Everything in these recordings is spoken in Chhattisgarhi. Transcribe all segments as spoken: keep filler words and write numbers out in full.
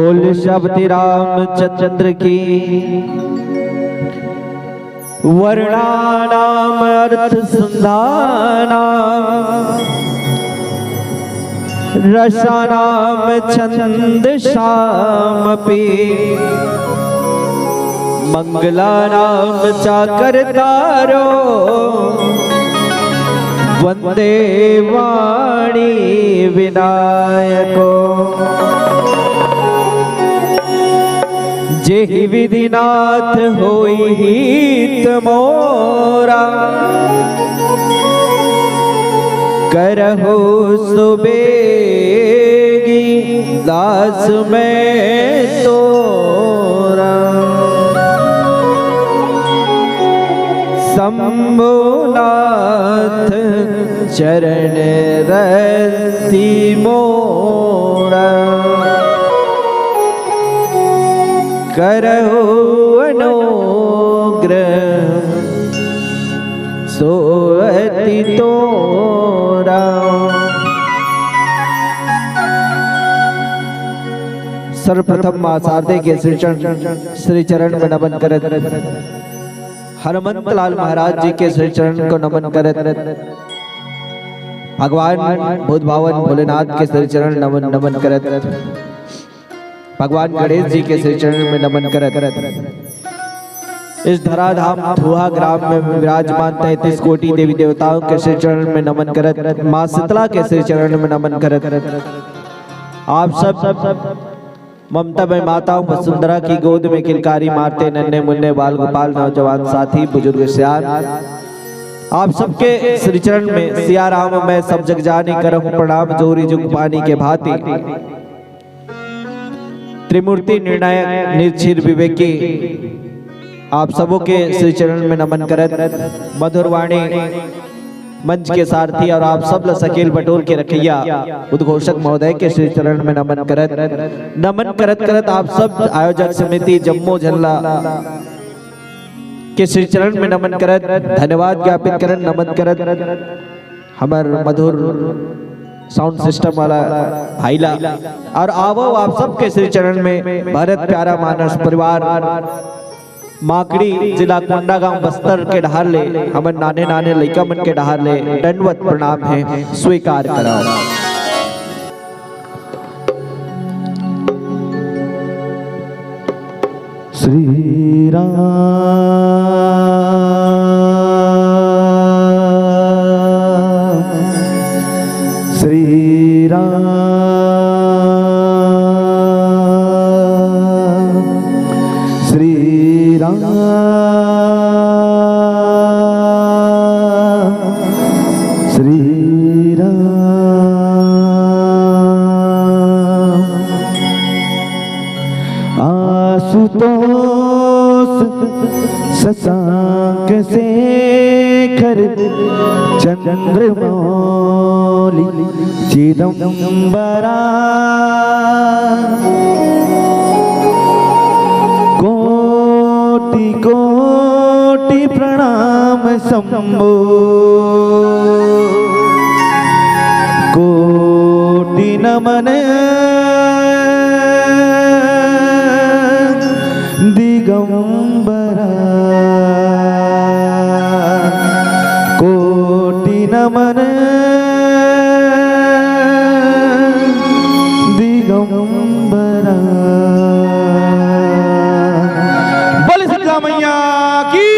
बोल शब्द रामचंद्र की। वर्णानाम अर्थ संधानाम, रसानाम छंदसामपि, मंगलानाम चाकरतारो, वंदे वाणी विनायको। जेहि विधिनाथ होई हित मोरा, करहु सुबेगी दास मैं तोरा। शंभुनाथ चरण रति मोरा, करहु अनुग्रह सोअति तोरा। सर्वप्रथम माँ शारदे के श्री चरण, श्री चरण में नमन करत, हनुमंत लाल महाराज जी के श्री चरण को नमन करत, भगवान भूत भावन भोलेनाथ के श्री चरण नमन, नमन करत, भगवान गणेश जी के श्री चरण में नमन करत, इस धराधाम धुआ ग्राम में विराजमान तैंतीस कोटि देवी देवताओं के श्री चरण में नमन करत, माँ शीतला के श्री चरण में नमन करत, आप सब ममता में माताओं वसुंधरा की गोद में किलकारी मारते नन्हे मुन्ने बाल गोपाल नौजवान साथी बुजुर्ग सियान, आप सबके श्री चरण में सिया राम मैं सब जग जानी करहु प्रणाम जोरी जुग पानी के भांति। त्रिमूर्ति निर्णायक निर्छीर विवेकी, आप सबों के श्री चरण में नमन करत, मधुरवाणी मंच के सारथी और आप सब ल सकेल बटोर के रखैया उद्घोषक महोदय के श्री चरण में नमन करत, नमन करत करत आप सब आयोजक समिति जम्मो झन ला के श्री चरण में नमन करत, धन्यवाद ज्ञापित करत, नमन करत हमर मधुर साउंड सिस्टम वाला भाई ला। और आवो आप सबके श्री चरण में भरत प्यारा मानस परिवार, माकड़ी, जिला कोंडागांव, बस्तर के डहार ले, हमर नाने नाने लइका मन के डहार ले दंडवत प्रणाम हे, स्वीकार करव। श्री राम, श्री राम, श्री राम, श्री राम। आशुतोष शशांक शेखर चंद्रमौली चिदंबरा। कोटि कोटि प्रणाम शंभो, कोटि नमन दिगंबरा। कोटि नमन दिगंबरा। बोले शीतला मैया की।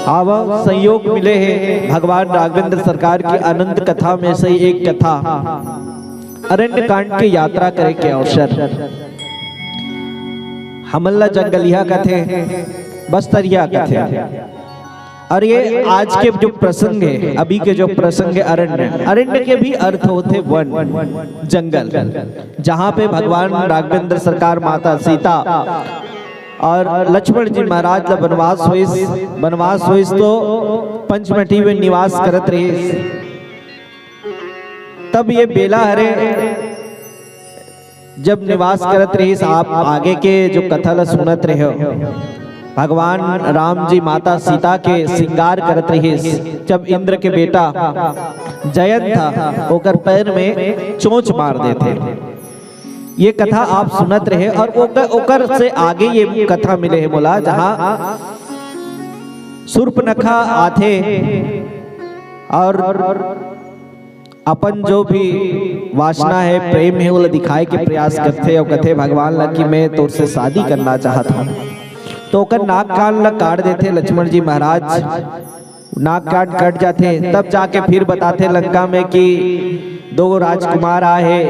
आवा संयोग मिले हे भगवान राघवेंद्र सरकार की अनंत कथा में से एक कथा अरण्य कांड की यात्रा करे के अवसर। हमन ला जंगलिया कथे, बस्तरिया कथे। और ये आज के जो प्रसंग है, अभी के जो प्रसंग है, अरण्य, अरण्य के भी अर्थ होते वन, जंगल, जहाँ पे भगवान राघवेंद्र सरकार, माता सीता और लक्ष्मण जी महाराज ला वनवास होइस। वनवास होइस तो पंचमटी में निवास करत रहिस। तब ये बेला हरे जब निवास करत रहिस, आप आगे के जो कथा ला सुनत रहे हो, भगवान राम जी माता सीता के श्रृंगार करत रहिस, जब इंद्र के बेटा जयंत था, ओकर पैर में चोंच मार देथे। ये कथा आप सुनत रहे और ओकर, ओकर से आगे ये कथा मिले हे मोला, जहाँ शूर्पणखा आथे और अपन जो भी वासना है, प्रेम है, ओला दिखाए के प्रयास करथे और कथे भगवान ला कि मैं तोर से शादी करना चाहत हूँ। तो ओकर नाक कान ला काट देथे लक्ष्मण जी महाराज, नाक कान कट जाथे। तब जाके फिर बताथे लंका में कि दो राजकुमार आए हैं,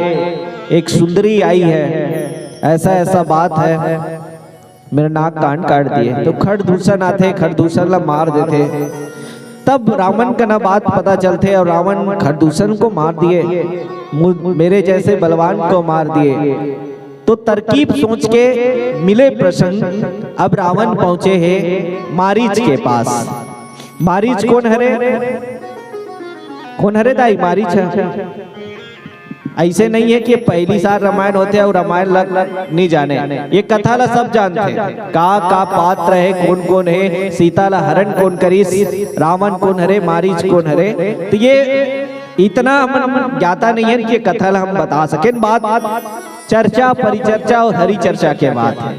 एक सुंदरी आई है, ऐसा ऐसा बात है, मेरा नाक कान काट दिए। तो खरदूषण आथे, खरदूषण ला मार देथे। तब रावण का ना बात पता चलथे और रावण खरदूषण को मार दिए, मु-, मेरे जैसे बलवान को मार दिए। तो तरकीब सोच के मिले प्रसंग, अब रावण पहुंचे हे मारीच के पास। मारीच कौन हरे? कौन हरे दाई? मारीच है। ऐसे नहीं है कि पहली सार रामायण होथे और रामायण लग नहीं जाने, ये कथा ला सब जानथे। का का पात्र है, कौन कौन है, सीता ला हरण कौन करिस, रावण कौन हरे, मारीच कौन हरे। तो ये इतना हमन ज्ञाता नहीं है कि ये कथा ला हम बता सकें। बात चर्चा, परिचर्चा और हरि चर्चा के बात है।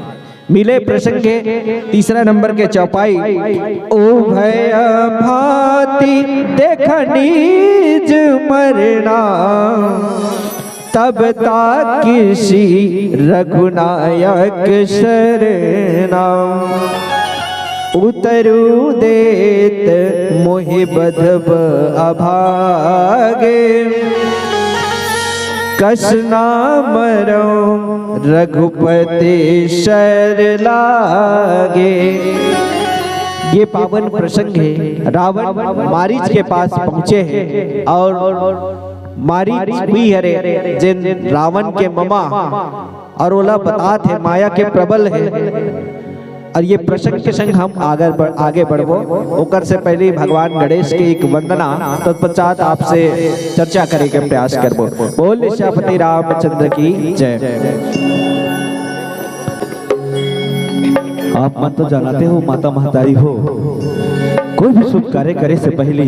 मिले प्रसंग के तीसरा नंबर के चौपाई। उभय भांति देखनिज मरना, तब ताकिसी रघुनायक सरना। उतरु देत मोहि बधब अभागे, कस न मरौं रघुपति सर लागे। ये पावन प्रसंग है। रावण मारीच के पास पहुंचे हैं और मारीच हुई हरे, जिन रावण के ममा, और ओला बतात हे, माया के प्रबल हे। और ये प्रसंग के संग हम आगे बढ़, आगे बढ़बो। ओकर से पहले भगवान गणेश के एक वंदना, तत्पश्चात आपसे चर्चा करे के प्रयास करबो। बोल सियापति रामचंद्र की जय। आप मन तो जानते हो, माता महतारी हो, कोई भी शुभ कार्य करे से पहले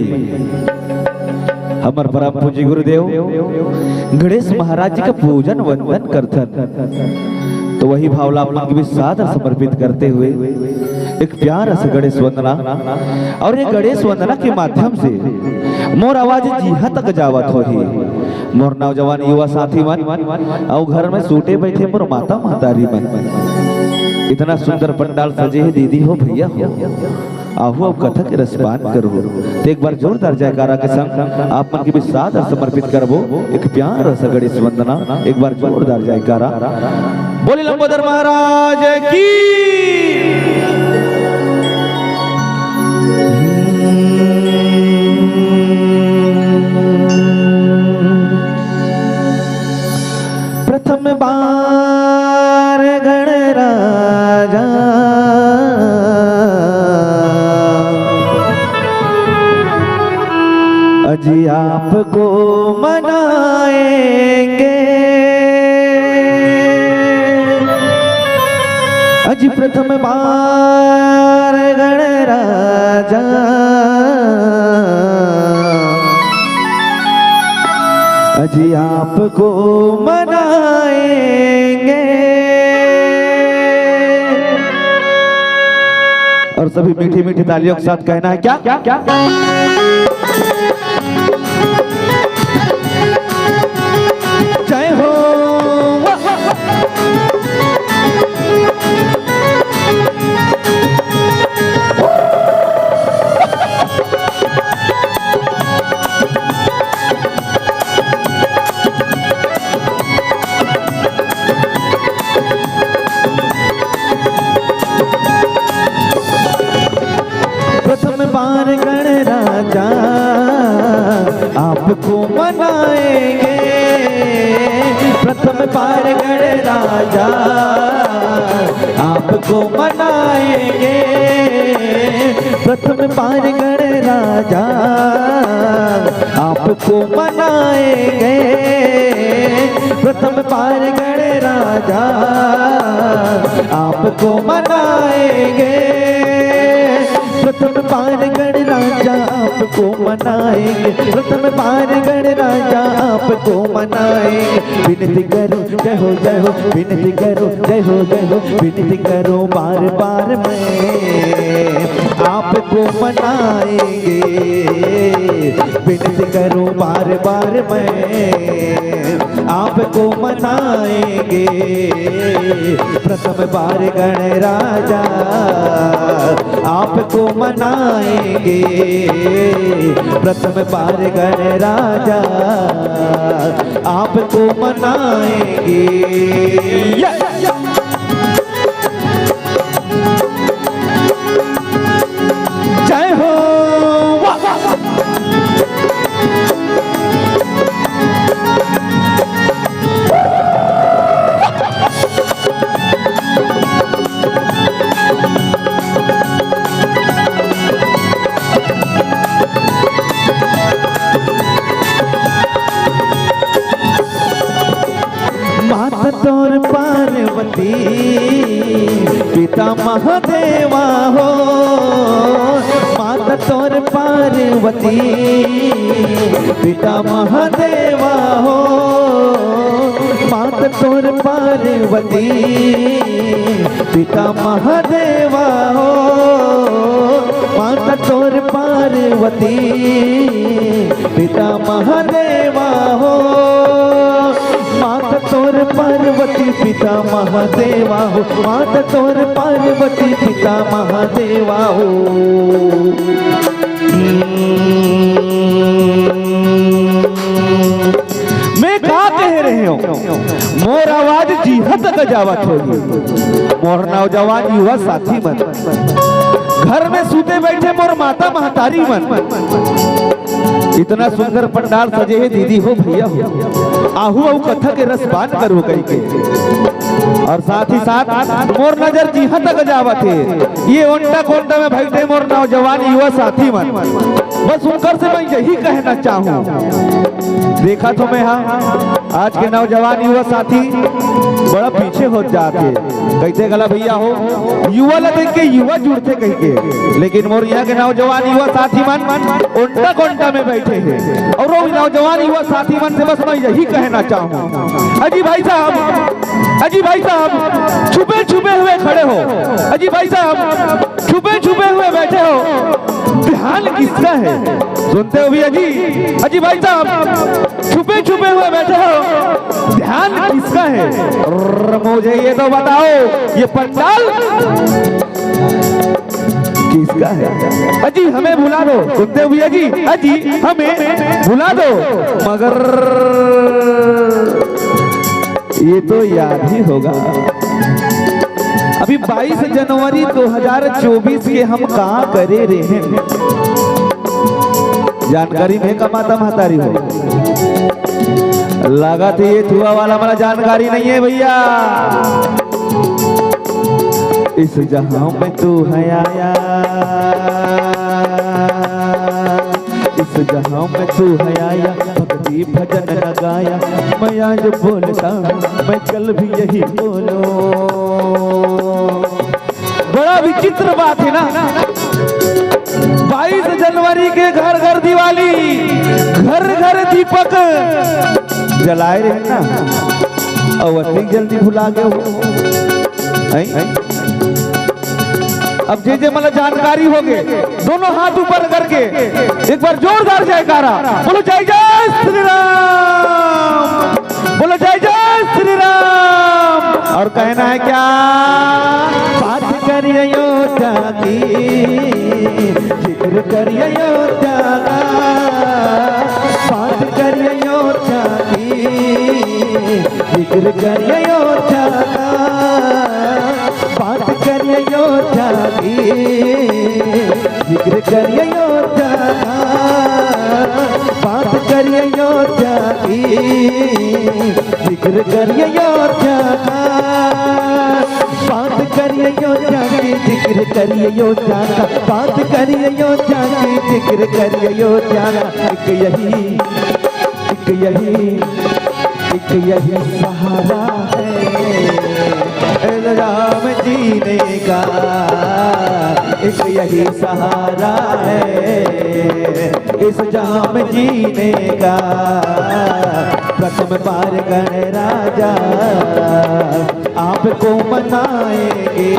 हमर परम पूज्य गुरुदेव गणेश महाराज जी का पूजन वंदन करथन। तो वही भाव ला आप मन के बीच सादर समर्पित करते हुए एक प्यारा सा गणेश वंदना। और ये गणेश वंदना के माध्यम से मोर आवाज जिहा तक जावत होही, मोर नौजवान युवा साथी मन, अउ घर में सूते बैठे मोर माता महतारी मन। इतना सुंदर पंडाल सजे हे दीदी हो, भैया हो, आहू अब कथा के रसपान करहू। तो एक बार जोरदार जयकारा के संग आप मन के बीच सादर समर्पित करबो एक प्यारा सा गणेश वंदना। एक बार जोरदार जयकारा। बोले लंबोदर महाराज की। प्रथम बार गणराजा अजी आपको मनाएंगे। अजी प्रथम बार गणराजा अजी आपको मनाएंगे। और सभी मीठी मीठी तालियों के साथ कहना है क्या? जय हो। बार गणराजा आपको मनाएंगे, प्रथम बार गणराजा आपको मनाएंगे, प्रथम बार गणराजा आपको मनाएंगे, प्रथम बार गणराजा आपको मनाएंगे, प्रथम बार गणराजा आपको मनाएंगे, प्रथम बार गणराजा आपको मनाएंगे। विनती करो जय हो जय हो, विनती करो जय हो जय हो, विनती करो बार बार मैं आपको मनाएंगे, विनती करो बार बार मैं आपको मनाएंगे, प्रथम बार गणराजा आपको मनाएंगे, प्रथम बार गणराजा आपको मनाएंगे। या, या। जय हो। वाह, वाह, वाह। माता तोर पार्वती, पिता महादेवा हो। माता तोर पार्वती, पिता महादेवा हो। माता तोर पार्वती, पिता महादेवा हो। माता तोर पार्वती, पिता महादेवा हो। माता तोर पार्वती, पिता महादेवा हो। माता तोर पार्वती, पिता महादेवा हो। मैं का कह रहे हो, मोर आवाज जिहां तक जावत होही। मोर नौजवान युवा साथी मन, घर में सूते बैठे मोर माता महतारी मन, इतना सुंदर पंडाल सजे हे दीदी हो भैया हो, आहू अउ कथा के रस पान करो कहिके। और साथ ही साथ मोर नजर जिहां तक जावत हे, ये ओंटा कोंटा में बैठे मोर नौजवान युवा साथी मन, बस उनकर से मैं यही कहना चाहूँ। देखा तो मैं, हाँ, आज के नौजवान युवा साथी बड़ा पीछे होत जात हे। कहिथे गला भैया हो, युवा ला देख के युवा जुड़थे कहिके, लेकिन मोर इहाँ के नौजवान युवा साथी मन ओंटा कोंटा में बैठे हे। और वो नौजवान युवा साथी मन से बस मैं यही कहना चाहूँ, अजी भाई साहब, अजी भाई साहब, छुपे छुपे हुए खड़े हो, अजी भाई साहब, छुपे छुपे हुए बैठे हो, ध्यान किसका है? सुनते हो भैया जी? अजी भाई साहब, छुपे छुपे हुए बैठे हो, ध्यान किसका है? और मुझे ये तो बताओ, ये पंडाल किसका है? अजी हमें भुला दो। सुनते हो भैया जी? अजी हमें भुला दो। मगर ये तो याद ही होगा, अभी बाईस जनवरी दो हज़ार चउबीस के हम का करे रेहेन। जानकारी में कमाता महतारी हो, लागत हे ये थुआ वाला मोला जानकारी नहीं है भैया। इस जहां में तू है आया, इस जहां में तू है आया, भक्ति भजन न गाया। मैं आज बोलता हूँ, मैं कल भी यही बोलूं। बड़ा विचित्र बात है ना, बाईस जनवरी के घर घर दिवाली, घर घर दीपक जलाए रहे ना, अउ अतिक जल्दी भुला गए हो। हैं? अब जे जे मन ला जानकारी होगे, दोनों हाथ ऊपर करके एक बार जोरदार जयकारा बोलो, जय जय श्री राम, बोलो जय जय श्री राम। और कहना है क्या? बात करिए अयोध्या की, जिक्र करिए अयोध्या का, बात करिए अयोध्या की, जिक्र करिए अयोध्या का, बात करिए अयोध्या की। जिक्र करिए अयोध्या का, बात करिए अयोध्या की, जिक्र करिए अयोध्या का, बात करिए अयोध्या की, जिक्र करिए अयोध्या का, बात करिए अयोध्या की, जिक्र करिए अयोध्या का। एक यही, एक यही, एक यही सहारा है राम जीने का, एक यही सहारा है इस जाम जीने का। प्रथम बार गण राजा आपको मनाएंगे,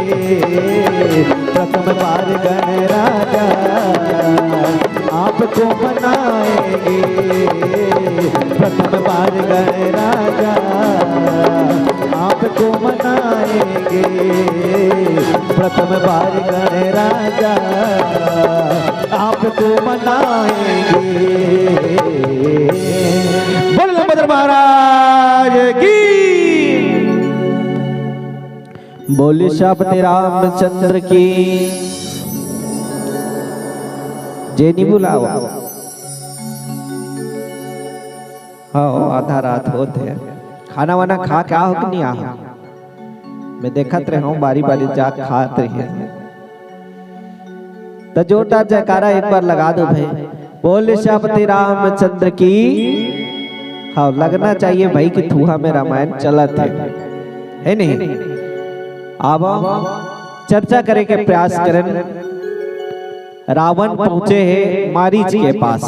प्रथम बार गण राजा आपको मनाएंगे, प्रथम बार गण राजा आपको मनाएंगे, प्रथम बार गण राजा आपको मनाएंगे। बोल लंबोदर महाराज की। बोले सियापति रामचंद्र की। जेनी बुलावा। हाँ, आधा रात होत हे। खाना वाना खा के आहो कि नहीं आहो? मैं देखत रहे हूँ, बारी बारी जा खात रहे। तो जोरदार जयकारा एक बार लगा दो भाई। बोल सियापति रामचंद्र की। हाँ, लगना चाहिए भाई कि थूहा में रामायण चलत हे, है नहीं? अब चर्चा करे के प्रयास करन। रावण पहुंचे हे मारीच के पास।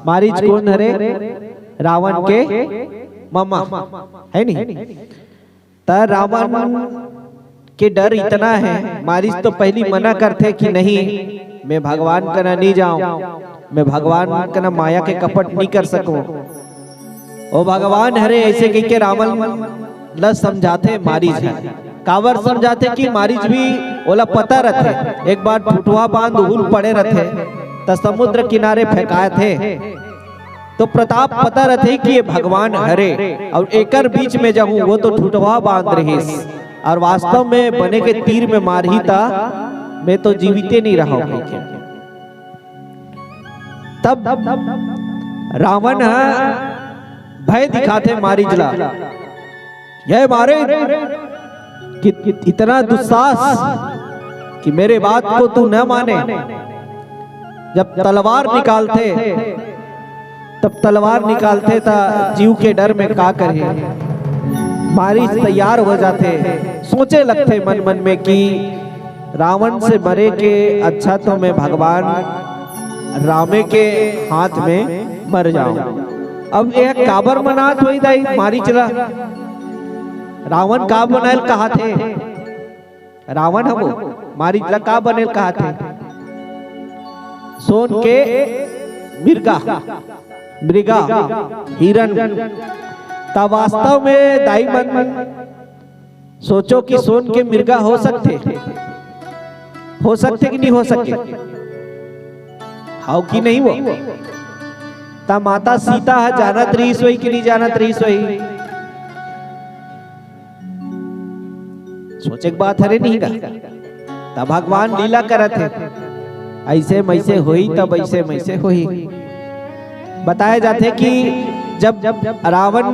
मारीच कोन हरे? रावण के ममा, है नहीं? त रावण के डर इतना हे, मारीच तो पहली मना करथे कि नहीं, मैं भगवान कना नहीं जाऊं, मैं भगवान कना माया के कपट नहीं कर सकूं। ओ भगवान हरे, ऐसे कहिके रावण ल समझाथे मारीच ह। काबर समझाथे कि मारीच भी ओला पता रथे, एक बार ठुठवा बांध उहुल पड़े रथे, त समुद्र किनारे फेंकाथे। तो प्रताप पता रथे कि ये भगवान हरे, और एकर बीच में जाहूं, वो तो ठुठवा बांध रहिस, और वास्तव में बने के तीर में मारही, त मैं तो जीविते नहीं रहूं, कहिके। तब रावण ह भय दिखाथे मारीच ला, ये मारीच कि इतना दुस्साहस कि मेरे बात को तू न माने। जब तलवार निकालथे, तब तलवार निकालथे त जीव के डर में का करही। मारीच तैयार हो जाथे, सोचे लगथे मन मन में कि रावण से मरे के अच्छा तो मैं भगवान रामे के हाथ में मर जाऊं। अब ये काबर मनात होई दाई मारीच ला? रावण का बनायल कहाथे? रावण ह वो, मारीच ला का बनेल कहाथे? सोन के मिर्गा, मृगा, हिरण। त वास्तव में दाई मन सोचो कि सोन के मिर्गा हो सकथे, हो सकथे कि नहीं हो सके? हाव कि नहीं वो? त माता सीता ह जानत रहिस होही कि नहीं जानत रहिस होही? सोचे के बात हरे नहीं गा। त भगवान लीला करत हे, ऐसे मैसे होही, तब ऐसे मैसे होही। बताया जाथे कि जब रावण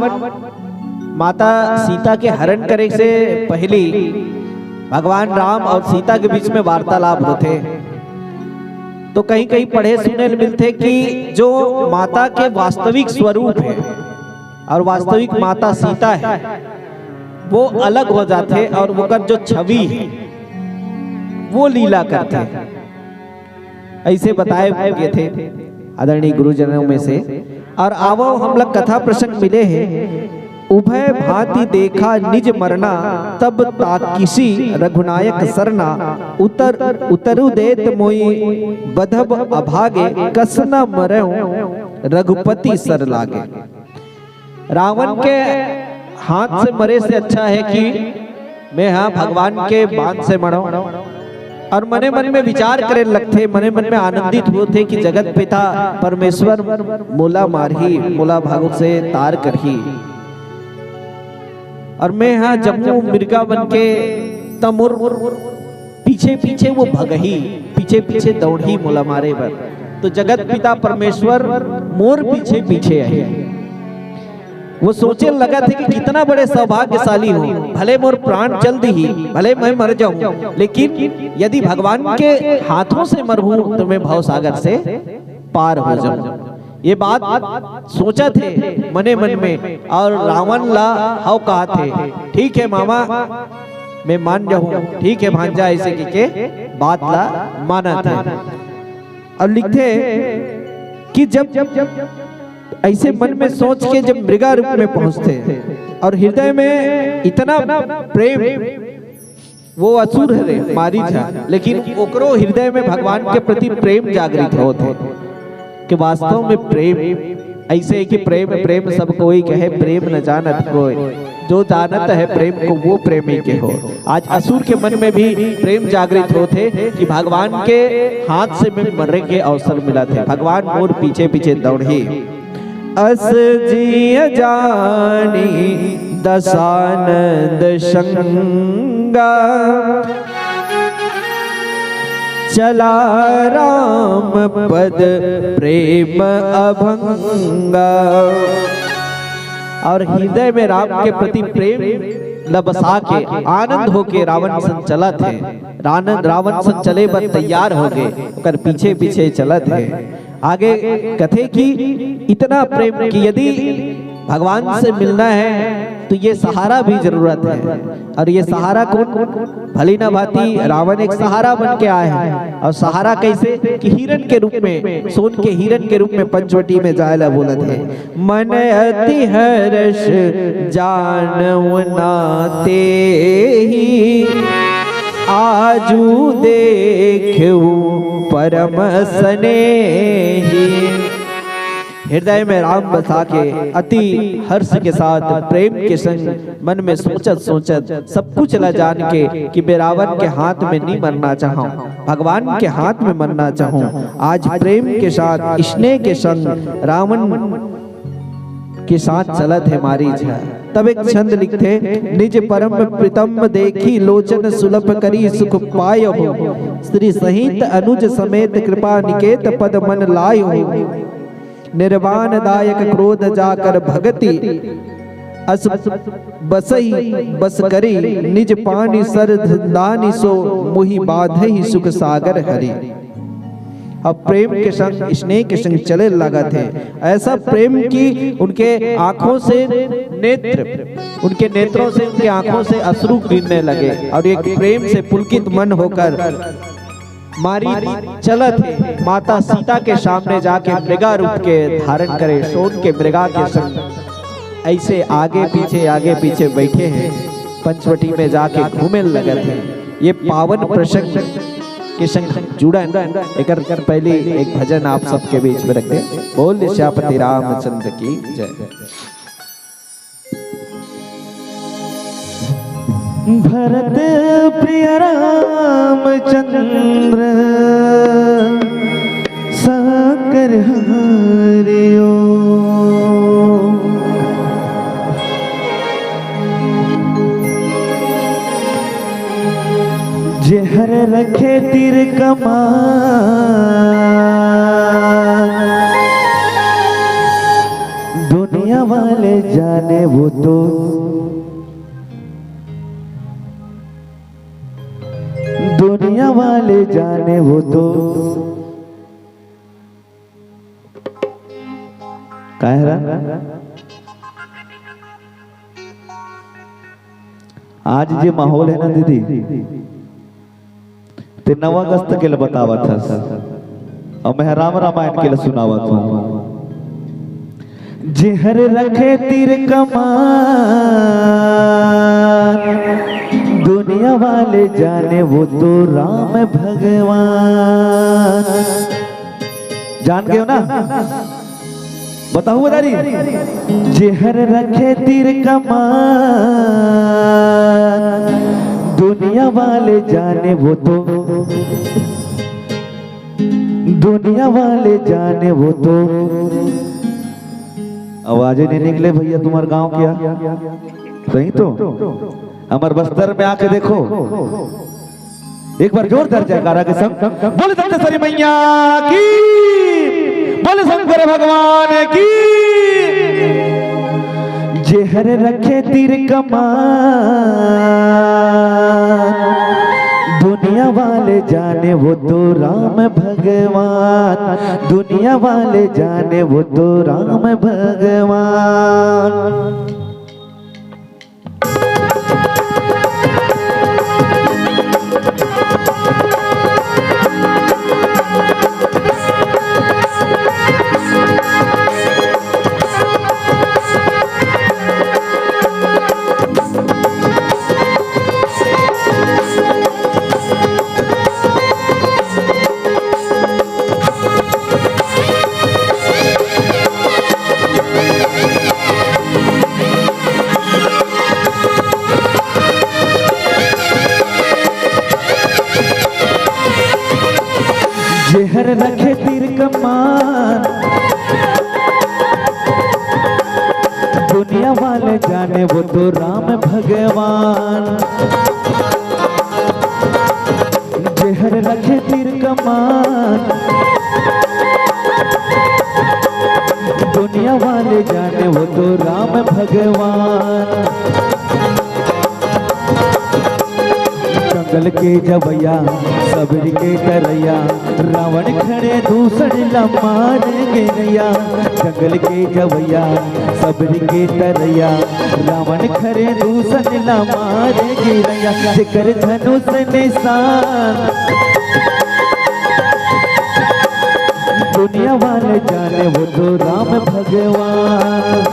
माता सीता के हरण करे से पहली भगवान राम और सीता के बीच में वार्तालाप होथे, तो कहीं कहीं पढ़े सुने ल मिलथे कि जो माता के वास्तविक स्वरूप हे और वास्तविक माता सीता हे, वो अलग हो जाथे और ओकर जो छवि हे, वो लीला करथे। ऐसे बताए गे थे आदरणीय गुरुजनों में से। और आवो, हमला कथा प्रसंग मिले हे, उभय भांति देखा निज मरना, तब ताकिसी रघुनायक सरना, उतर उतरु देत मोई बधब अभागे, कस न मरऊं रघुपति सर लागे। रावण के हाथ से मरे से अच्छा हे कि मैं हा भगवान के बाण से मरऊं। और मने मन में विचार करे लगथे, मने मन में आनंदित होथे कि जगत पिता परमेश्वर मोला मारही, मोला भागो से तार करही। और मैं हा जम्मो मिर्गा बन के त मोर पीछे पीछे वो भगही, पीछे पीछे दौड़ही मोला मारे बर। तो जगत पिता परमेश्वर मोर पीछे पीछे आही। वो सोचे लगथे कि कितना बड़े सौभाग्यशाली हूँ, भले मोर प्राण चल दिही, भले मैं मर जाऊं, लेकिन यदि भगवान के हाथों से मरहूं तो मैं भवसागर से पार हो जाऊं। ये बात सोचथे मने मन में, और रावण ला हव कहथे, ठीक है मामा, मैं मान जाहूं, ठीक है भांजा, ऐसे कहिके बात ला मानथे। और लिखथे कि जब ऐसे मन में सोच के जब मृगा रूप में पहुंचथे और हृदय में इतना प्रेम, वो असुर हरे मारीच ह, लेकिन ओकरो हृदय में भगवान के प्रति प्रेम जागृत होत हे। कि वास्तव में प्रेम ऐसे है कि प्रेम प्रेम सब कोई कहे, प्रेम न जानत कोई, जो जानत है प्रेम को वो प्रेमी कहो। आज असुर के मन में भी प्रेम जागृत होत हे कि भगवान के हाथ से मैं मरे के अवसर मिलत हे, भगवान मोर पीछे पीछे दौड़ही। अस जिय जानी दसानंद संगा, चला राम पद प्रेम अभंगा। और हृदय में राम के प्रति प्रेम ल बसा के आनंद होके रावण संग चलत हे। रावण, रावण संग चले बर तैयार हो गए, ओकर पीछे पीछे चलत हे। आगे कथे कि इतना प्रेम कि यदि भगवान से मिलना है तो ये सहारा भी जरूरत है। और ये सहारा कौन? भली ना भांति रावण एक सहारा बन के आए हैं। और सहारा कैसे? कि हिरण के रूप में, सोन के हिरण के रूप में पंचवटी में जाए ला बोलत हे। मन अति हर्ष जानउ नाते ही, आजु देखउ परम स्नेही। हृदय में राम बसा के अति हर्ष के साथ, प्रेम के संग, मन में सोचत सोचत, सब कुछ ला जान के कि मैं रावण के हाथ में नहीं मरना चाहूं, भगवान के हाथ में मरना चाहूं। आज प्रेम के साथ, स्नेह के संग रावण के साथ चलत हे मारीच ह। तब एक छंद लिखथे, निज परम प्रीतम देखी, लोचन सुलभ करी सुख पायहु। श्री सहित अनुज समेत कृपा निकेत पद मन लायहु। निर्वाण दायक क्रोध जाकर भगति अस बसहि बस करी, निज पानी सर दानि सो मुहि बाधहि सुख सागर हरि। अब प्रेम के संग, स्नेह के संग चले लगत हे। ऐसा प्रेम कि उनके आंखों से नेत्र, उनके नेत्रों से, उनके आंखों से अश्रु गिरने लगे और एक प्रेम से पुलकित मन होकर मारीच चलत हे, माता सीता के सामने जाके मृगा रूप के धारण करे, सोन के मृगा के संग ऐसे आगे पीछे, आगे पीछे बैठे हैं, पंचवटी में जाके घूमे लगत हे। ये पावन प्रसंग के संग जुड़न, एकर पहले एक भजन आप सबके बीच में रखते हैं। बोल सियापति रामचंद्र की जय। भरत प्रिय रामचंद्र साकर हरियो। जेहर रखे तीर कमान, दुनिया वाले जाने वो तो, दुनिया वाले जाने वो तो। काहे रा? आज जे माहौल है ना दीदी, ते नवा अगस्त के ल बतावत हस, अउ मैं राम रामायण के ल सुनावत हूँ। जेहर रखे तीर कमान, दुनिया वाले जाने वो तो राम भगवान। जान गए हो ना? बताहू बता रही, जेहर रखे तीर कमान, दुनिया वाले जाने वो तो, दुनिया वाले जाने वो तो। आवाज ही नहीं निकले भैया, तुम्हारे गांव क्या? सही तो। हमारे बस्तर में आके देखो, एक बार जोरदार जयकारा के संग बोले दंतेश्वरी मैया की, बोले शंकर भगवान की। जेहर रखे तीर कमान, दुनिया वाले जाने वो तो राम भगवान, दुनिया वाले जाने वो तो राम भगवान। जेहर रखे तीर कमान, दुनिया वाले जाने वो तो राम भगवान। जेहर रखे तीर कमान, दुनिया वाले जाने वो तो राम भगवान। जंगल के जवैया, सबरी के तरैया, रावण खड़े दूसर ला मार गिरैया। जंगल के जवैया, सबरी के तरैया, रावण खड़े दूसर ला मार गिरैया। जेकर धनुष निशान, दुनिया वाले जाने वो तो राम भगवान।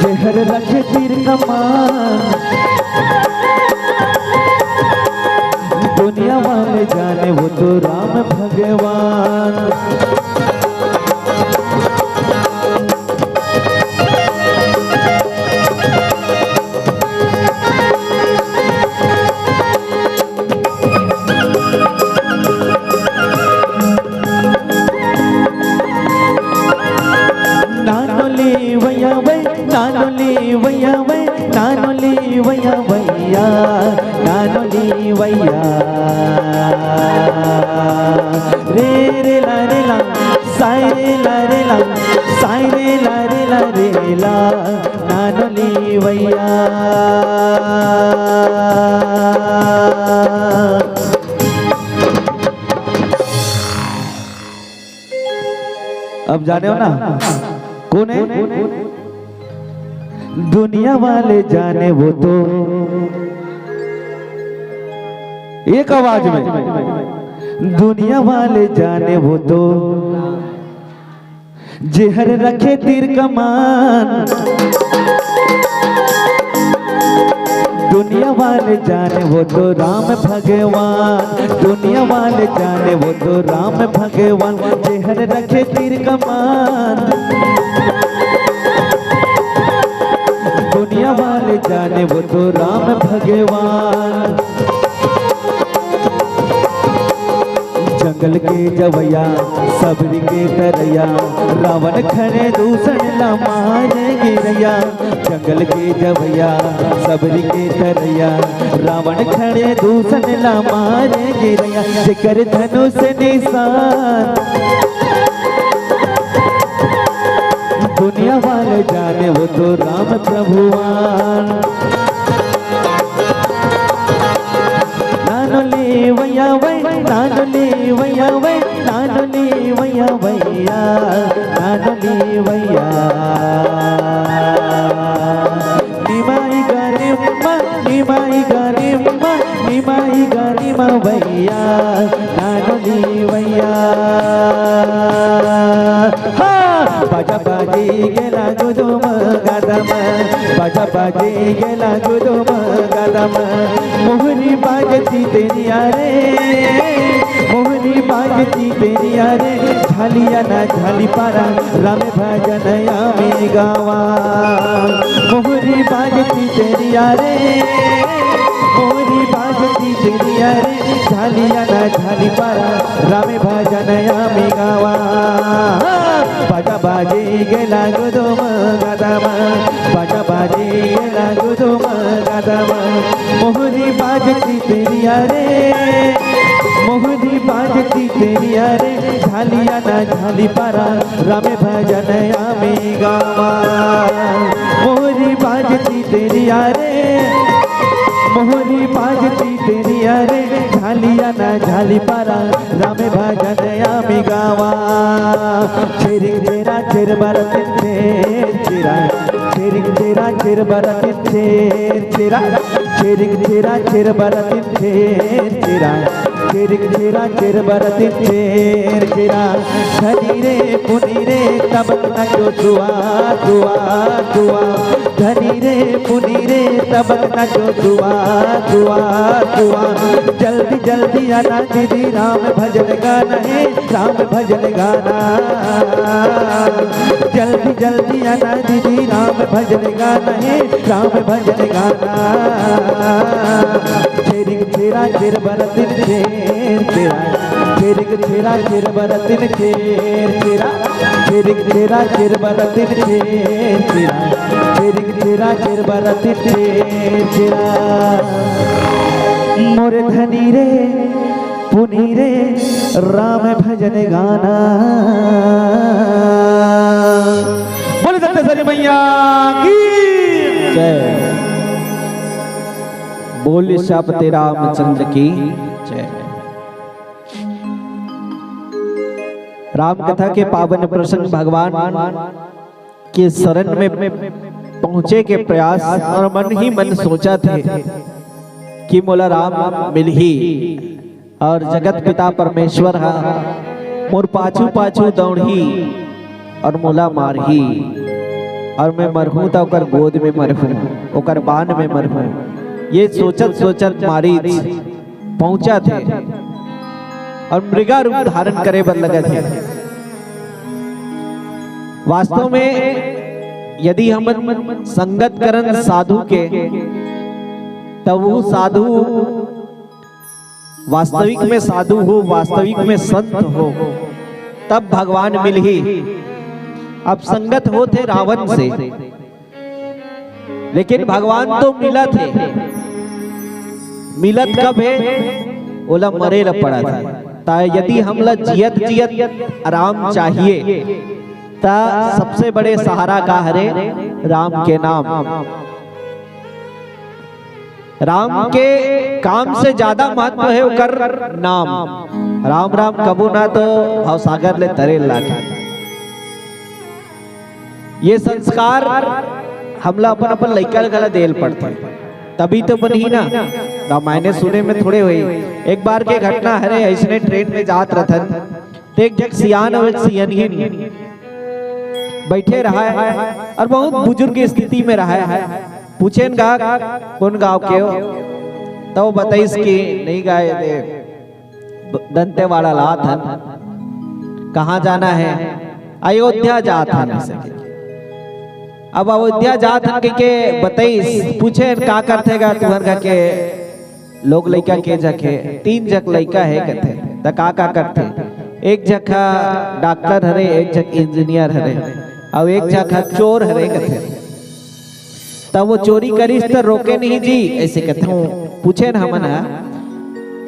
जेहर रखे तीर कमान, दुनिया वाले जाने वो तो राम भगवान। नानोली वैया वै, नानोली वैया वै, नानोली वैया वैया, नानोली वैया। रे रे ला रे ला, साई रे ला रे ला, साई रे ला रे ला रे ला, नानोली वैया। अब जाने हो ना कौन है? दुनिया वाले जाने वो तो, एक आवाज में, दुनिया वाले जाने वो तो, जेहर रखे तीर कमान। दुनिया वाले जाने वो तो राम भगवान, दुनिया वाले जाने वो तो राम भगवान। जेहर रखे तीर कमान, दुनिया वाले जाने वो तो राम भगवान। जंगल के जवैया, सबरी के तरैया, रावण खड़े दूसर ला मार गिरैया। जंगल के जवैया, सबरी के तरैया, रावण खड़े दूसर ला मार गिरैया। जेकर धनुष निशान, दुनिया वाले जाने वो तो राम प्रभुवान। नानोली वैया वै, नानोली वैया वै, नानोली वैया वैया, नानोली वैया। निमाई गरिम्मा, निमाई गरिम्मा, निमाई गरिमा वैया, नानोली वैया। हाँ, बाजा बाजी गेला गुदुम गदम, बाजा बाजी गेला गुदुम गदम। मोहरी बाजती तेरी यारे, मोहरी बाजती तेरी यारे, झालिया ना झाली पारा, राम भजन आमी गावा। मोहरी बाजती तेरी यारे, मोहरी बाजती तेरी यारे, झालिया ना झाली पारा, राम भजन आमी गावा। बाजा बाजी गेला गुदुम गदम, बाजा बाजी गेला गुदुम गदम। मोहरी बाजती तेरी अरे, मोहरी बाजती तेरी अरे, झालिया ना झाली पारा, राम भजन आमी गावा। मोहरी बाजती तेरी अरे, मोहरी बाजती तेरी अरे, झालिया ना झाली पारा, राम भजन आमी गावा। छिरिक छिरा छिरबरत छिर छिरा, छिरिक छिरा छिरबरत छिर छिरा, छिरिक छिरा छिरबरत छिर छिरा, छिरिक छिरा छिरबरत छिर छिरा। धनी रे पुनी रे तबक नचो दुआ दुआ दुआ। धनी रे पुनी रे तबक नचो दुआ दुआ दुआ। जल्दी जल्दी आना दीदी, राम भजन गाना है, राम भजन गाना। जल्दी जल्दी आना दीदी, राम भजन गाना है, राम भजन गाना। छिरिक छिरा छिरबरत छिर छिरा, छिरिक छिरा छिरबरत छिर छिरा, छिरिक छिरा छिरबरत छिर छिरा, छिरिक छिरा छिरबरत छिर छिरा। मोर धनी रे पुनी रे, राम भजन गाना। बोले दत्तेश्वरी मैया की जय। बोले श्यामते रामचंद्र की जय। राम कथा के पावन प्रसंग, भगवान के शरण में पहुंचे के प्रयास, और मन ही मन सोचत हे कि मोला राम मिलही, और जगत पिता परमेश्वर हा मोर पाछू पाछू दौड़ही और मोला मारही, और मैं मरहूं त ओकर गोद में मरहूं, ओकर बान में मरहूं। ये सोचत सोचत मारीच पहुंचत हे और मृगा रूप धारण करे बर लगत हे। वास्तव में यदि हमन संगत करन साधु के, तब वो साधु वास्तविक में साधु हो, वास्तविक में संत हो, तब भगवान मिलही। अब संगत होत हे रावण से, लेकिन भगवान तो मिलत हे, मिलत कब हे? ओला मरे ला पड़त हे। ता यदि हमला जियत जियत आराम चाहिए, ता सबसे बड़े सहारा का हरे? राम के नाम। राम के काम से ज्यादा महत्व हे ओकर नाम। राम राम कबो ना तो भवसागर ले तरे लागे। ये संस्कार हमला अपन अपन लइका ल घला देल पड़थे, तभी तो बनही ना। रामायण सुने में थोड़े होई। एक बार के घटना हरे, अइसने ट्रेन में जात रथन, ते एक झक सियान अउ एक सियनहिन बैठे रहा है और बहुत बुजुर्ग स्थिति में रहा है। पूछेन गा, "कौन गांव के हो?" तो वो बताइस कि नहीं गाय दे दंतेवाड़ा लात हन। कहाँ जाना है? अयोध्या जात हन, ऐसे के। अब अयोध्या जात हन के, के बताइस, पूछेन, "का करथे गा तुहर घर के लोग लइका के जखे?" "तीन जख लइका हे," कथे। "त का का करथे?" "एक जख डॉक्टर हरे, एक जख इंजीनियर हरे, अउ एक जख चोर हरे," कथे। "त वो चोरी करिस त रोके नहीं जी?" ऐसे कथे। पूछेन हमन ह,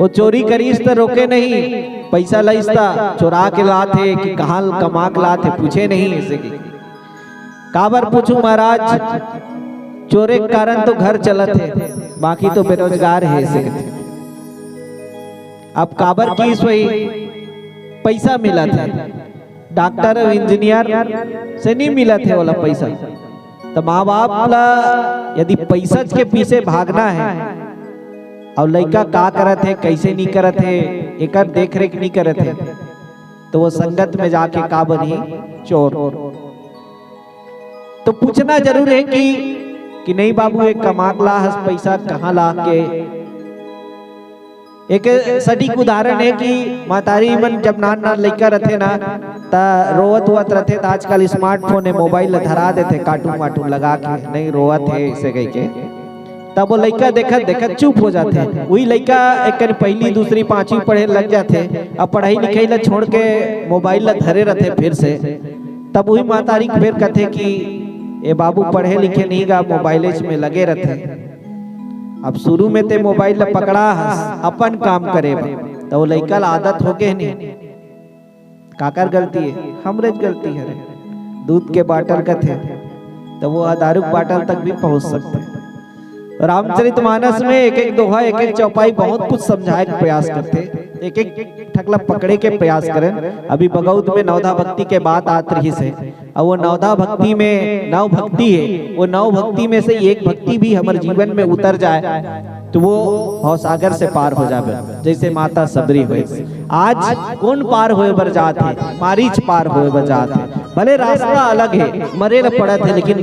"वो चोरी करिस त रोके नहीं, पैसा लइस त चोरा के लात हे कि कहाँ कमा के लात हे, पूछे नहीं?" ऐसे के। "काबर पूछू महाराज, चोरी के कारण तो घर चलत हे, बाकी तो बेरोजगार हे," ऐसे कथे। अब काबर किस वही पैसा मिलत हे, डॉक्टर अउ इंजीनियर से नहीं मिलत हे ओला पैसा। तो माँ बाप ला यदि पैसा के पीछे भागना है और लइका का करत हे, कैसे नहीं करत हे, एकर देख रेख नहीं करत हे, तो वो संगत में जाके का बनही? चोर। तो पूछना जरूर है कि, कि नहीं बाबू, एक कमा के ला हस पैसा, कहाँ ला के? एक सटीक उदाहरण है कि महतारी मन जब नान नान लइका रथे ना, त रोवत हुवत रथे, त आजकल स्मार्टफोन है, मोबाइल ला धरा देथे, कार्टून वार्टून लगा के, नहीं रोवत है ऐसे कह के। तब वो लइका देखत देखत चुप हो जाथे। वही लइका एक कन पहली, दूसरी, पांचवी पढ़े लग जाथे, अब पढ़ाई लिखाई ला छोड़ के मोबाइल ला धरे रथे फिर से। तब वही महतारी फिर कथे कि ए बाबू पढ़े लिखे नहीं गा, मोबाइल में लगे रथे। अब शुरू में ते मोबाइल ला पकड़ा हस अपन काम करे बर, त वो लइका ला आदत होगे नहीं। काकर गलती है? हमरेच गलती हरे। दूध के बाटल कथे, त वो दारू के बाटल तक भी पहुंच सकते। रामचरितमानस में एक एक दोहा, एक एक चौपाई बहुत कुछ समझाए के प्रयास करथे, एक एक ठकला पकड़े के प्रयास करें। अभी बगौत में नवधा भक्ति के बात आत रहिस हे, और वो नवधा भक्ति में नौ भक्ति है, वो नौ भक्ति में से एक भक्ति भी हमर जीवन में उतर जाए, तो वो भवसागर से पार हो जावे, जैसे माता सबरी हुई। आज कौन पार होए बर जात है? मारीच पार होए बर जात है। भले रास्ता अलग है, मरे ल पड़त है, लेकिन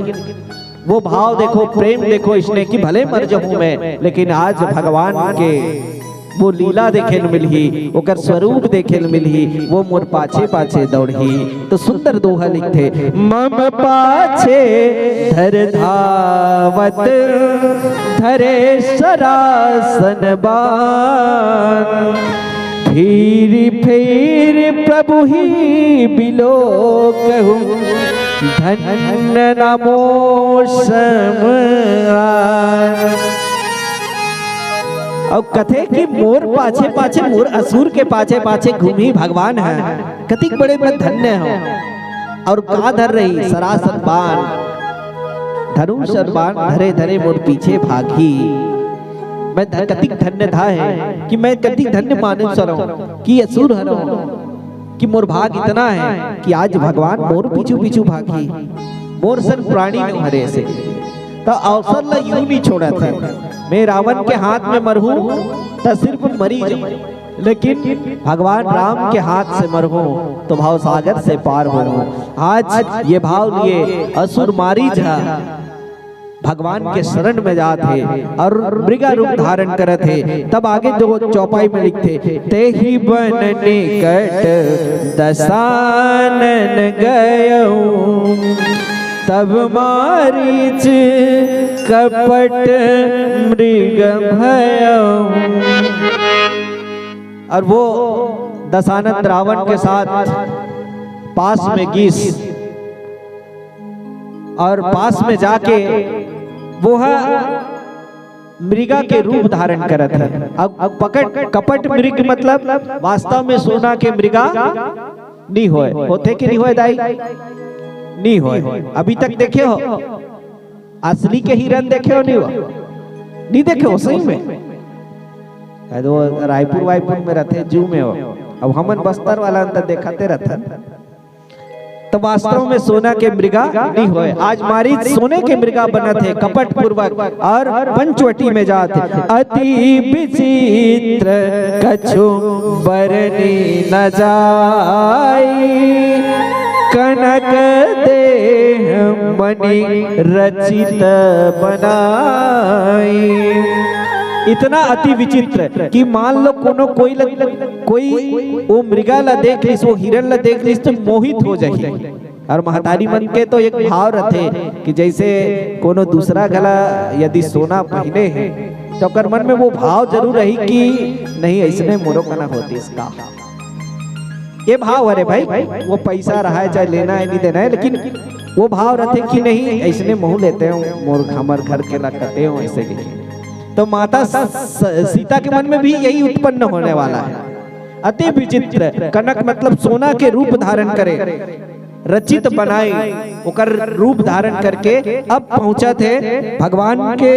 वो भाव देखो, प्रेम देखो इसने कि भले मर जाऊं मैं, लेकिन आज भगवान के वो लीला देखे ल मिलही, ओकर स्वरूप देखे ल मिलही, वो मोर पाछे पाछे दौड़ही। तो सुंदर दोहा लिखथे, मम पाछे धर धावत, धरे सरासन बान, फिर फिर प्रभु ही बिलो कहूँ, धन्य नमो समान। अउ कथे कि मोर पाछे पाछे, मोर असुर के पाछे पाछे घूमी भगवान है, कतिक बड़े मैं धन्य हो। और का धर रही? सरासन बान, धनुष और बान धरे धरे मोर पीछे भागी। मैं ध-, कतिक धन्य था है कि मैं कतिक धन्य मानुष हरव कि असुर हरव कि मोर भाग इतना है कि आज भगवान मोर पीछू पीछू भागी, मोर सन प्राणी न हरे से। त अवसर ला यूं नहीं छोड़त है। मैं रावण के हाथ में मरहूं त सिर्फ मरी जाऊं, लेकिन भगवान राम के हाथ से मरहूं तो भाव सागर से पार होहूं। आज ये भाव लिए असुर मारीच ह भगवान के शरण में जात हे और मृगा रूप धारण करत हे। तब आगे जो चौपाई में लिखथे, तेहि बन निकट दसानन गयउ, तब मारीच कपट मृग भयउ। और वो दशानन रावण के साथ पास में गिस और पास में जाके वो ह मृगा के रूप धारण करत हे। अब, अब पकट, कपट मृग मतलब वास्तव में सोना के मृगा नी होय, होथे कि नी होय दाई? नी होय। अभी तक देखे हो असली के हिरन? देखे हो नी हो? नी देखे हो सही में? अरे वो रायपुर वायपुर में रथे, जू में हो। अब हमन बस्तर वाला अंदर देखाते रथन। तो वास्तव में सोना के मृगा नी होय। आज मारीच सोने के मृगा बनत हे कपट पूर्वक और पंचवटी में जात हे। अति विचित्र कछु बरनी न जाई, कनक देह मणि रचित बनाई। इतना अति विचित्र कि मान लो कोनो कोई लग, कोई वो मृगा ला देख लिस, वो हिरन ला देख लिस तो मोहित हो जाही। और महतारी मन के तो एक भाव रथे कि जैसे कोनो दूसरा घला यदि सोना पहिने हे तो ओकर मन में वो भाव जरूर रही कि नहीं, ऐसने मोरो कना होतिस का। ये भाव हरे भाई, वो पैसा रहा है चाहे लेना है नहीं देना है, लेकिन वो भाव रथे कि नहीं, ऐसने महू लेते हो, मोर हमर घर के ला कते हो, ऐसे के। तो माता स-, स-, सीता के मन में भी यही उत्पन्न होने वाला है। अति विचित्र, कनक मतलब सोना के रूप धारण करे, रचित बनाई, ओकर रूप धारण करके अब पहुंचत हे भगवान के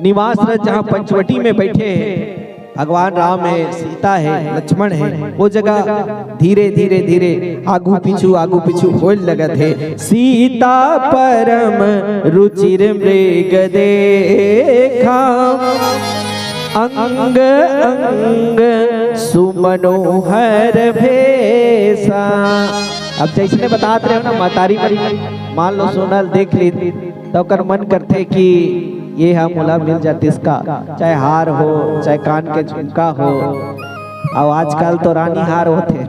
निवास रथ, जहाँ पंचवटी में बैठे हे भगवान राम हे, सीता हे, लक्ष्मण हे, वो जगह धीरे धीरे धीरे आगू पीछू आगू पीछू होए लगत हे। सीता परम रुचिर मृग देखा, अंग अंग सुमनोहर भेसा। अब जैसने बतात रहे हो ना, मतारी मन मान लो सोना ल देख ली, तो ओकर मन करथे कि ये हा मोला मिल जातिस का, चाहे हार हो, चाहे कान के झुमका हो। अउ आजकल तो रानी हार होथे,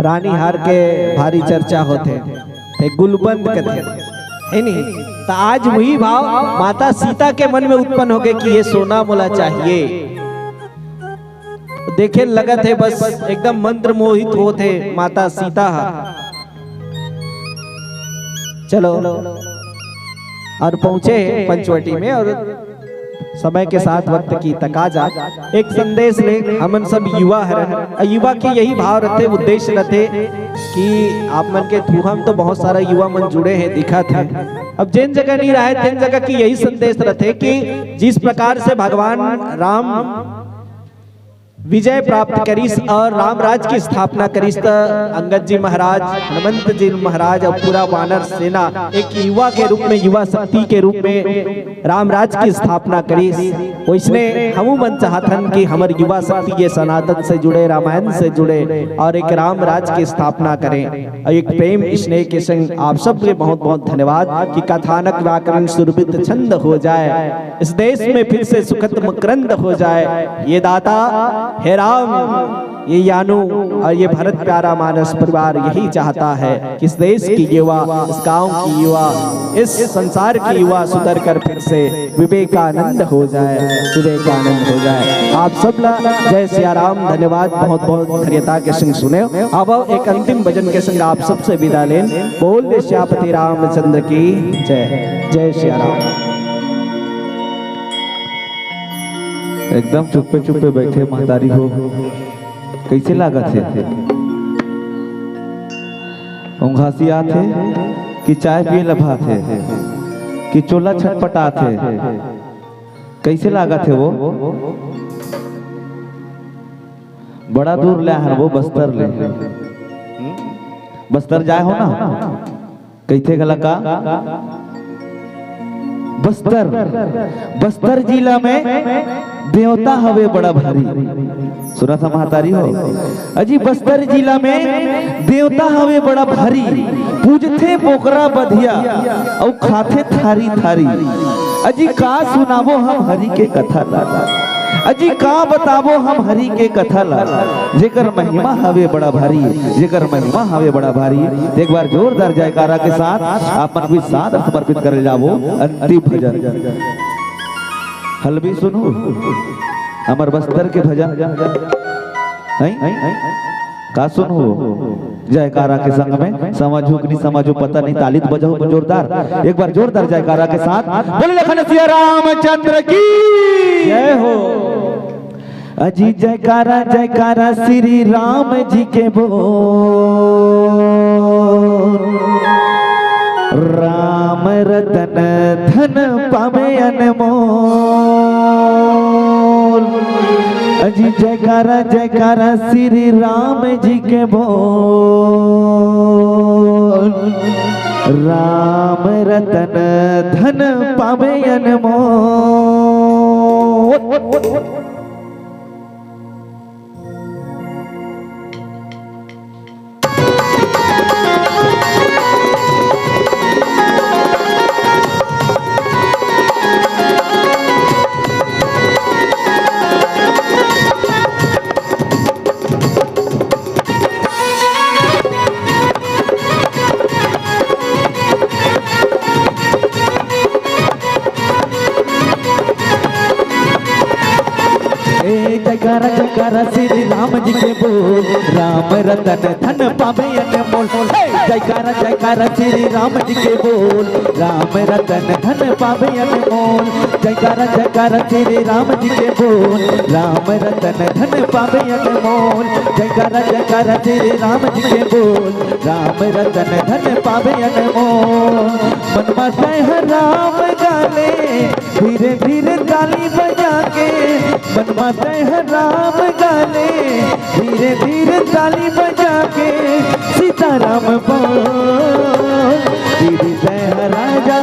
रानी हार के भारी चर्चा होथे, ते गुलबंद कथे, है नहीं? तो आज वही भाव माता सीता के मन में उत्पन्न होगे कि ये सोना मोला चाहिए। देखे लगत हे बस एकदम मंत्र मोहित होत हे माता सीता हा। चलो, और पहुंचे हे पंचवटी में और समय के साथ वक्त की तकाजा एक संदेश ले। हमन सब युवा हरन, अउ युवा के यही भाव रथे, उद्देश्य रथे कि आप मन के through हम तो बहुत सारा युवा मन जुड़े हे, दिखत हे। अब जेन जगह नहीं रहे, तेन जगह की यही संदेश रथे कि जिस प्रकार से भगवान राम विजय प्राप्त करिस और राम राज की स्थापना करिस, त अंगद जी महाराज, हनुमंत जी महाराज और पूरा वानर सेना एक युवा के रूप में, युवा शक्ति के रूप में राम राज की स्थापना करिस। वैसने हमू मन चाहथन कि हमर युवा शक्ति ये सनातन से जुड़े, रामायण से जुड़े और एक राम राज की स्थापना करें। और एक प्रेम स्नेह के संग आप सबके बहुत बहुत धन्यवाद कि कथानक व्याकरण सुरभित छंद हो जाए, इस देश में फिर से सुखद मकरंद हो जाए। ये दाता, हे राम, ये यानु और ये भरत प्यारा मानस परिवार यही चाहता है कि इस देश की युवा, इस गांव की युवा, इस संसार की युवा सुधर कर फिर से विवेकानंद हो जाए, विवेकानंद हो जाए। आप सब ला जय सिया राम, धन्यवाद, बहुत बहुत धन्यता के संग सुने। अब एक अंतिम भजन के संग आप सबसे विदा लेन। बोल सियापति रामचंद्र की जय। जय सिया राम। एकदम चुप्पे चुप्पे बैठे महतारी हो, कैसे लागत हे? उंघासी आत हे कि चाय पिए ल भात हे कि चोला छटपटात हे? कैसे लागत हे वो? बड़ा दूर ले आहन वो बस्तर ले। बस्तर जाए हो ना? कहिथे घला का? बस्तर, बस्तर जिला में देवता हवे बड़ा भारी। सुना था महतारी हो? अजी बस्तर जिला में देवता हवे बड़ा भारी, पूजथे बोकरा बधिया अउ खाथे थारी थारी। अजी का सुनाबो हम हरि के कथा ला, अजी का बताबो हम हरि के कथा ला, जेकर महिमा हवे बड़ा भारी, जेकर महिमा हवे बड़ा भारी। एक बार जोरदार जयकारा के साथ आप मन भी सादर समर्पित करे जाबो अंतिम भजन। हलबी सुनहू, हमर बस्तर के भजन। हैं? का सुनहू? जयकारा के संग में समझू कि नहीं समझू, पता नहीं, ताली तो बजाओ जोरदार, एक बार जोरदार जयकारा के साथ। बोले लखन सिया रामचंद्र की जय हो। अजी जयकारा, जयकारा श्री राम जी के बोल। राम रतन धन पावे अनमोल। अजी जयकारा, जयकारा श्री राम जी के बोल। राम रतन धन पावे अनमोल। ए जयकारा जयकारा श्री राम जी के बोल, राम रतन धन पावे अनमोल। हे जयकारा जयकारा श्री राम जी के बोल, राम रतन धन पावे अनमोल। जयकारा जयकारा श्री राम जी के बोल, राम रतन धन पावे अनमोल। जयकारा जयकारा श्री राम जी के बोल, राम रतन धन पावे अनमोल। मन मा जय ह राम गाले, धीरे धीरे ताली बजा के। मन मा जय ह राम गाले, धीरे धीरे ताली बजा के। सीताराम बोल, धीरे जय ह राजा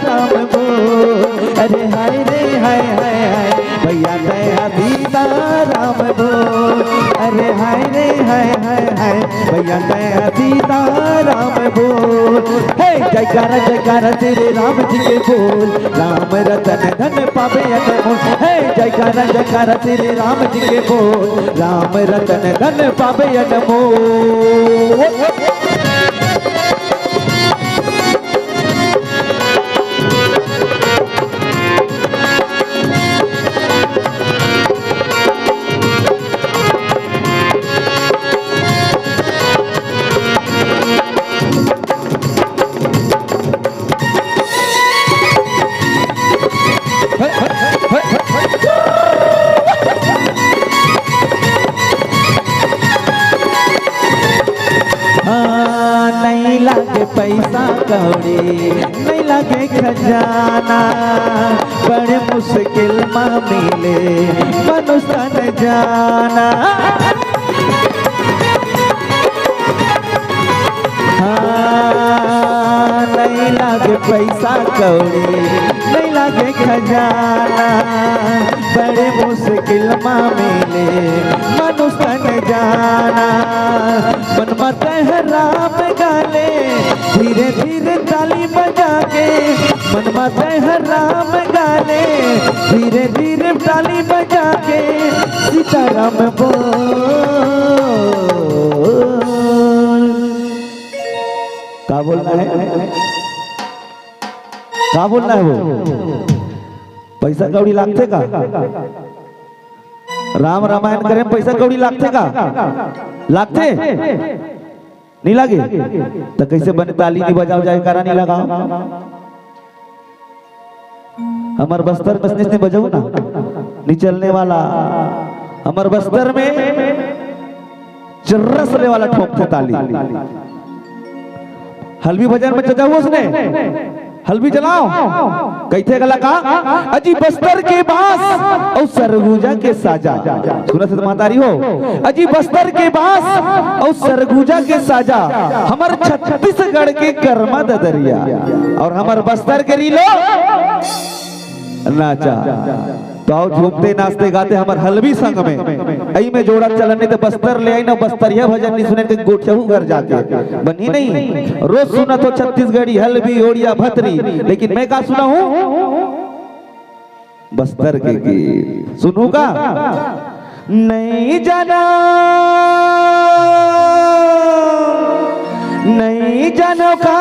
राम बोल। अरे हाय रे हाय हाय हाय, भैया जय ह सीताराम बोल। अरे हाय रे हाय हाय हाय, भैया जय ह सीताराम बोल। हे जयकारा जयकारा श्री राम जी के बोल, राम रतन धन पावे अनमोल। हे जयकारा जयकारा श्री राम जी के बोल, राम रतन धन पावे अनमोल। पैसा कौड़ी नइ लागे खजाना, बड़े मुश्किल म मिले मनुष्य तन जाना। हाँ, नइ लागे पैसा कौड़ी, नइ लागे खजाना, बड़े मुश्किल म मिले मनुष्य तन जाना। मन म तैं ह राम गा ले, धीरे धीरे ताली बजा के, मन म तैं ह राम गा ले, धीरे धीरे ताली बजा के, सीताराम बोल। का बोलना है? का बोलना है वो? पैसा कौड़ी लागथे का? राम रामायण करे म पैसा कौड़ी लागथे का? लागथे? नइ लागे? त कइसे बने ताली नइ बजाव, जयकारा नइ लगाव? हमर बस्तर में इसने बजाव ना, नइ चलने वाला। हमर बस्तर में चर्रस ले वाला ठोंकथे ताली। हलवी भजन में चजाऊ उसने, हलवी जलाओ। कहिथे गला का, अजी बस्तर के बांस अउ सरगुजा के साजा। सुनत हस त महतारी हो, अजी बस्तर के बांस अउ सरगुजा के साजा, हमर छत्तीसगढ़ के करमा ददरिया अउ हमर बस्तर के रीलो नाचा। त आओ झूमते नाचते गाते हमर हलवी संग में, अई में जोड़ा चलन, नइ त बस्तर ले आई ना, बस्तरिया भजन नइ सुने के गोठियाहू घर जाके। बनही नहीं, रोज सुनत हो छत्तीसगढ़ी हलवी ओड़िया भतरी, लेकिन मैं का सुनाहूं? बस्तर के गीत सुनहूं का? नइ जानो, नइ जानो का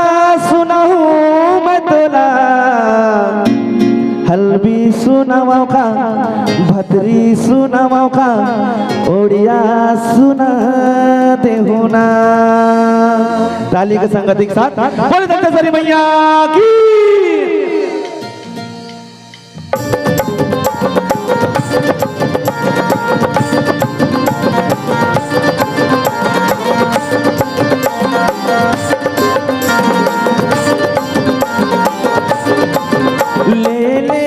सुनाहूं मैं तोला, हलवी सुनावंव का, भतरी सुनावंव का, ओड़िया सुना देहू ना। ताली के संगति के साथ बोले दंतेश्वरी मैया की। ले ले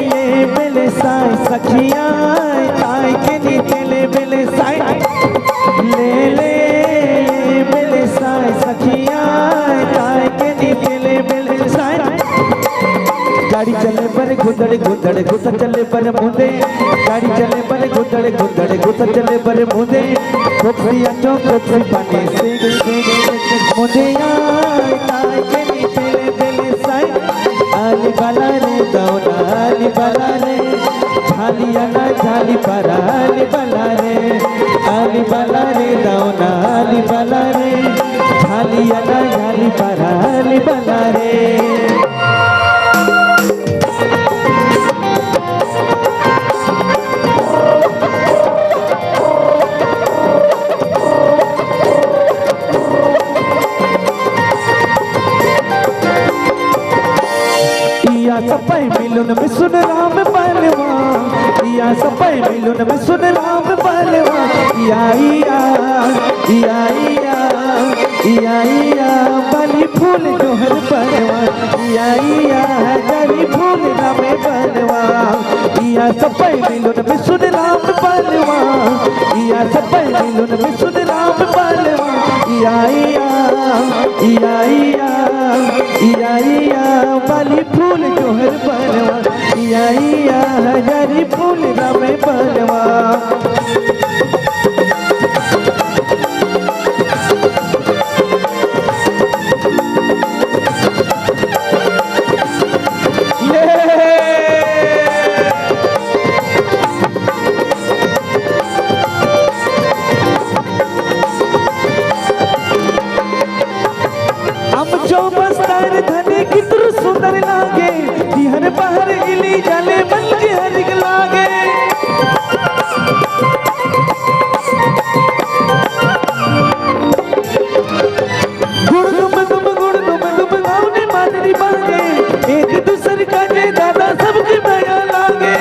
ये बेले साय सखिया, ताय के नी के ले बेले साय। ले ले ये बेले साय सखिया, ताय के नी के ले बेले साय। गाड़ी चले बर घुदड़ घुदड़, गुस्सा चले बर मुंदे। गाड़ी चले बर घुदड़ घुदड़, गुस्सा चले बर मुंदे। खोपसी अंजो खोपसी पानी, सिंग सिंग सिंग। मुंदे आय ताय के नी बेले बेले साय। आली बाला रे दौना, आली बाला रे। झालिया ना झाली पारा, आली बाला रे। आली बाला रे दौना, आली बाला रे। झालिया ना झाली पारा, आली बाला रे। इया सपय मिलुन में सुन राम बलवा, इया सपय मिलुन में सुन राम बलवा। इया, इया, इया, इया, इया, इया, बाली फूल जोहर बलवा। इया, इया, हजारी फूल राम बलवा। इया सपय मिलुन में सुन राम बलवा। इया सपय मिलुन में सुन राम बलवा। इया, इया, इया, इया, इया, इया, बाली फूल जोहर बलवा। इया, इया, हजारी फूल राम बलवा। हम जो बस्तर धने कितरु सुंदर लागे, बिहर बहर इली जाले मन के हरिक लागे। गुड़ गुम गुम गुड़ गुम गुम गाँव में मादरी बाजे, एक दूसर का जे दादा सबके मया लागे।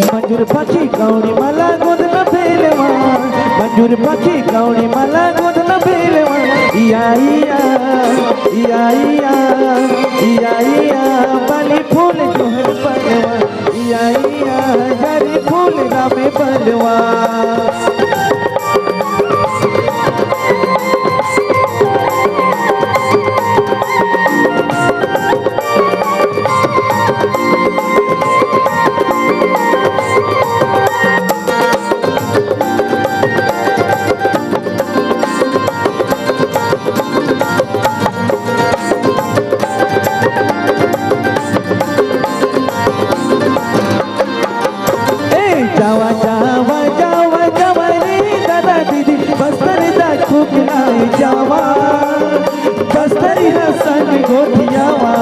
मंजूर पाखी कौड़ी माला गोद पखी कौड़ी मला गोदन बेलवा, इया इया, इया इया, इया इया, बाली फूल जोहर बनवा, इया इया, हरी फूल रामे बनवा। ए, जावा, जावा, जावा, जावा रे, दादा दीदी, बस्तर दा खूब नाई जावा। बस्तरी ह संग गोठियावा।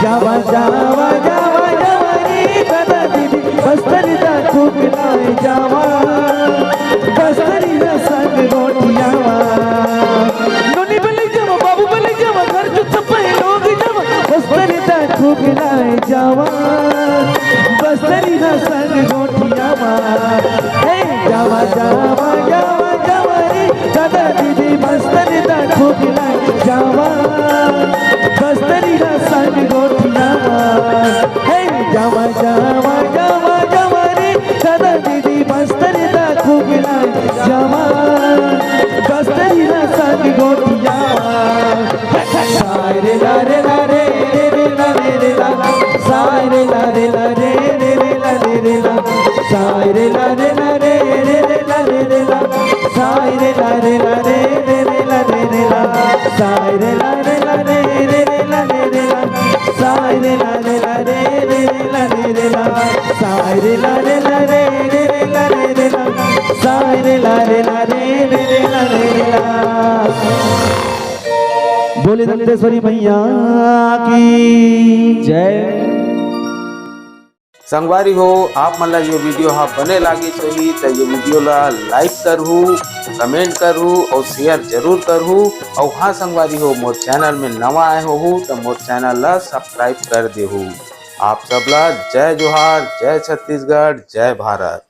जावा, जावा, जावा, जावा रे, दादा दीदी, बस्तर दा खूब नाई जावा। बस्तरी ह संग गोठियावा। नोनी बले जावा, बाबू बले जावा, घर जो सपै लोग जावा। बस्तर दा खूब नाई जावा। बस्तरी ह संग गोठियावा। हे जावा, जावा, जावा, जावा रे, दादा दीदी बस्तर दा खूब नाई जावा। बस्तरी ह संग गोठियावा। हे जावा, जावा, जावा, जावा रे, दादा दीदी बस्तर दा खूब नाई जावा। बस्तरी ह संग गोठियावा। साय रे ला रे ला रे रे रे ला रे रे ला। साय रे ला रे ला रे रे रे ला रे रे ला। साय रे ला रे ला रे रे रे ला रे रे ला। साय रे ला रे ला रे रे रे ला रे रे ला। साय रे ला रे ला रे रे रे ला रे रे ला। साय रे ला रे ला रे रे रे ला रे रे ला। साय रे ला रे ला रे रे रे ला रे रे ला। साय रे ला रे ला रे रे रे ला रे रे ला। बोले दंतेश्वरी मैया की जय। संगवारी हो, आप मन ला ये video हा बने लागिस होही त ये video ला like करहू, comment करहू और share जरूर करहू। और हाँ संगवारी हो, मोर channel में नवा आए होहू त मोर channel ला subscribe कर देहू। आप सब ला जय जोहार, जय छत्तीसगढ़, जय भारत।